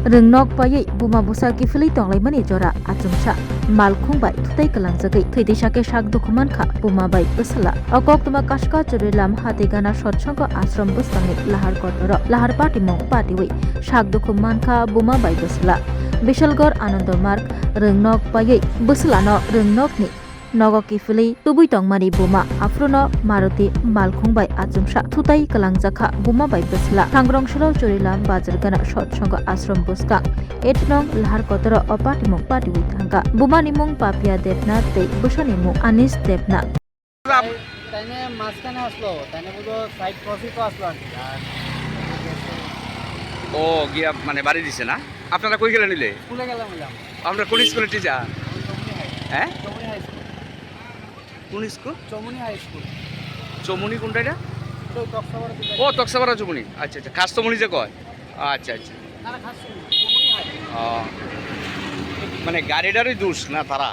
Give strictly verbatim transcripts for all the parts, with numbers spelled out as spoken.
Rwngnok paiwi buma bwsa kiphilwi tonglaimani jora achomsa malkhung bai thutai kwlangjagwi thwitwi sakhe sak dukhu mankha buma bai bwsla. O koktwma Kaska Churilam Hatigana Sotsongo Ashram bwskangni lahar kotoro lahar patimung patiwi sak dukhu mankha buma bai bwsla. Bishalgarh Anando Marg Rwngnok paiwi bwslano rwngnokni nogo kiphilwi tubui tongmani buma, aphuru no Maruti malkhung bai achomsa thutai kwlangjakha buma bai bwsla. Thangrong salo Churilam bazar gana Sotsongo Ashram bwskang eight nong lahar kotoro o patimung patiwi thangkha. Bumani mung Papia Debnath tei bwsani mung Anish Debnath. তাই, তাইনে মাঝখানে আসলো, তাইনে বুঝো side crossing তো আসলো আর কি। আর ও গিয়া মানে বাড়ি দিছে না? আপনারা কই গেলেন নিলে? স্কুলে গেলাম, এলাম। আপনারা কোন স্কুলের টিচার? আমি চৌমুহনী হাই। হ্যাঁ? Chowmuhani high school. কোন school? Chowmuhani high school. Chowmuhani কোনটা এটা? এটা ওই তক্সাপাড়া দিকে। ও, তক্সাপাড়া চৌমুহনী। আচ্ছা, আচ্ছা। খাস চৌমুহনী যে কয়? আচ্ছা, আচ্ছা। না, না, খাস চৌমুহনী। চৌমুহনী হাই। ও। মানে গাড়িটারই দোষ না তারা?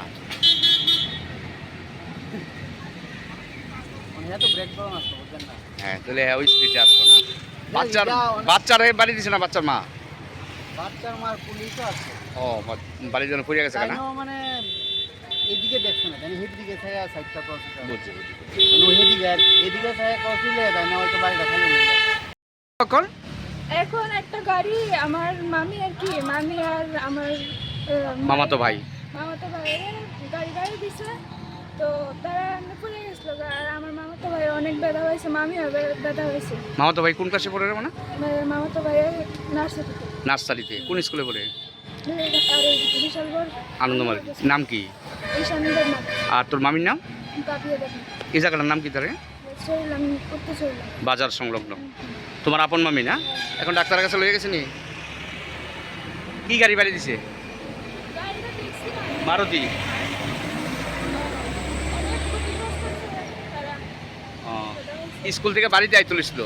মানে এত ব্রেক ডাউন আসতো, বুঝলেন না? হ্যাঁ, তাহলে হ্যাঁ, ওই স্পিডে আসতো না। না, বাচ্চার, এটা অনেক বাচ্চারে বাড়ি দিছে না বাচ্চার মা? বাচ্চার মার পুলিশও আছে। ও, বা-, বাড়ির জন্য পড়ে গেছে তাই কেন? না, মানে এদিকে দেখছে না, তাই না? এদিকে ছায়া সাইডটা ক্রস হতে হবে। বুঝছি, বুঝছি। মানে ওই এদিকে আর কি, এদিকে ছায়া ক্রস হলে তাই না হয়তো বাড়িটা খালি হয়ে যাবে। কখন? এখন একটা গাড়ি আমার মামি আর কি, মামি আর আমার, আহ, মামাতো ভাই। মামাতো ভাই গাড়ি গাড়ি দিছে, তো তারা এমনি পড়ে গেছিল গা, আর আমার মামাতো ভাই অনেক ব্যথা হয়েছে, মামি আর ব্য-, ব্যথা হয়েছে। মামাতো ভাই কোন ক্লাসে পড়ে রে মানে? মা-, মামাতো ভাই ওই নার্সারিতে। নার্সারিতে? কোন স্কুলে পড়ে? আর ওই বিশালগড়। আনন্দমার্গ। নাম কি? ঈশানী দেবনাথ। আর তোর মামির নাম? পাপিয়া দেবনাথ। এই জায়গাটার নাম কি তারে? চললাম, উত্তর চললাম। বাজার সংলগ্ন। হুম, হুম। তোমার আপন মামি না? হ্যাঁ। এখন ডাক্তারের কাছে লইয়া গেছে নি? কি গাড়ি বাড়ি দিছে? গাড়িটা দেখছি না। মারুতি? অনেক ক্ষতিগ্রস্ত হয়েছে তারা। ও। স্কুল থেকে বাড়িতে আইতে হয়েছিল?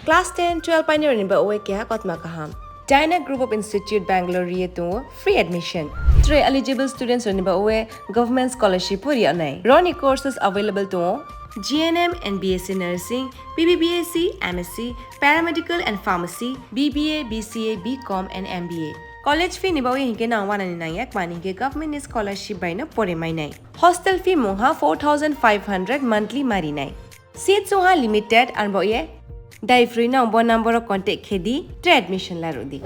Class ten, twelve painirokni ba oe keha kotma kaham. Dyna Group of Institute Bangalore ri tongo free admission. Tre eligible students rokni ba oe government scholarship o ri anai. Roni courses available tongo G N M and B S C Nursing, B B B S C, M S C, Paramedical and Pharmacy, B B A, B C A, B Com and M B A. College fee ni ba oe hinke nang wanani nangya kmani hinke government ni scholarship bai no pore mainai. Hostel fee mungha four thousand five hundred monthly marinai. Seats wngha limited, arbo ye dai phrwi no bo number o contact khe di, tre admission la rw di.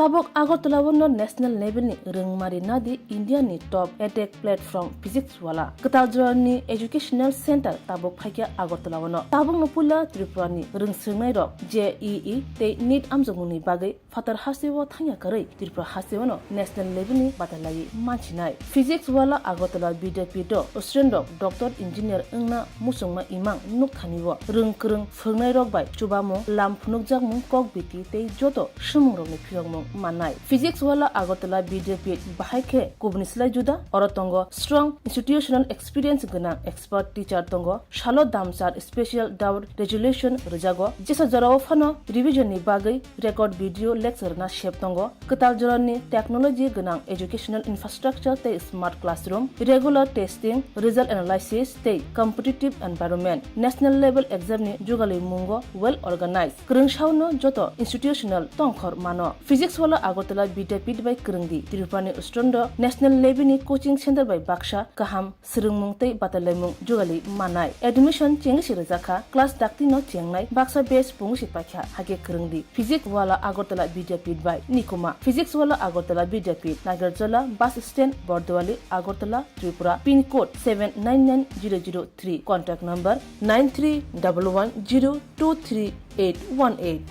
Tabuk Agartala o no national level ni rwngmari nadi India ni top edtech platform Physics Wala. Kwtal jora ni educational center tabuk phaikha Agartala o no. Tabuk no puila Tripura ni rwngswrwngnai rok J E E tei NEET amjokmung ni bagwi phatar hasteo thangya kwrwi Tripura hasteo no national level ni batalaiwi manchinai. Physics Wala Agartala Vidyapith o student rok doctor engineer wngna muchungma imang nukthani o rwng kwrwng phwrwngnairok bai chubamung, lam phunukjakmung, kok biti tei joto swngmungrokni phiyokmung mannai. Physics Wala Agartala Vidyapith bahai khe kubuni slai juda, oro tongo strong institutional experience gwnang expert teacher tongo, salo damchar special doubt resolution rwjago, jesa jorao phano revision ni bagwi record video lecture na sep tongo, kwtal jorani technology gwnang educational infrastructure tei smart classroom, regular testing, result analysis tei competitive environment, national level exam ni jugalwi mungo well organized. Kwrwngsao no joto institutional tongkhor mano. Physics Wala Agartala Vidyapith bai kwrwngdi. Tripura ni student rok national level ni coaching center bai baksa kaham swrwngmung tei batalaimung jugali manai. Admission chengwi se rwjakha, class dakti no chengnai, baksa batch pungwi se paikha, hakhe kwrwngdi. Physics Wala Agartala Vidyapith bai nikuma. Physics Wala Agartala Vidyapith, Nagarjala bus stand, Bordowali, Agartala, Tripura, pin code seven nine nine zero zero three, contact number nine three double one zero two three eight one eight.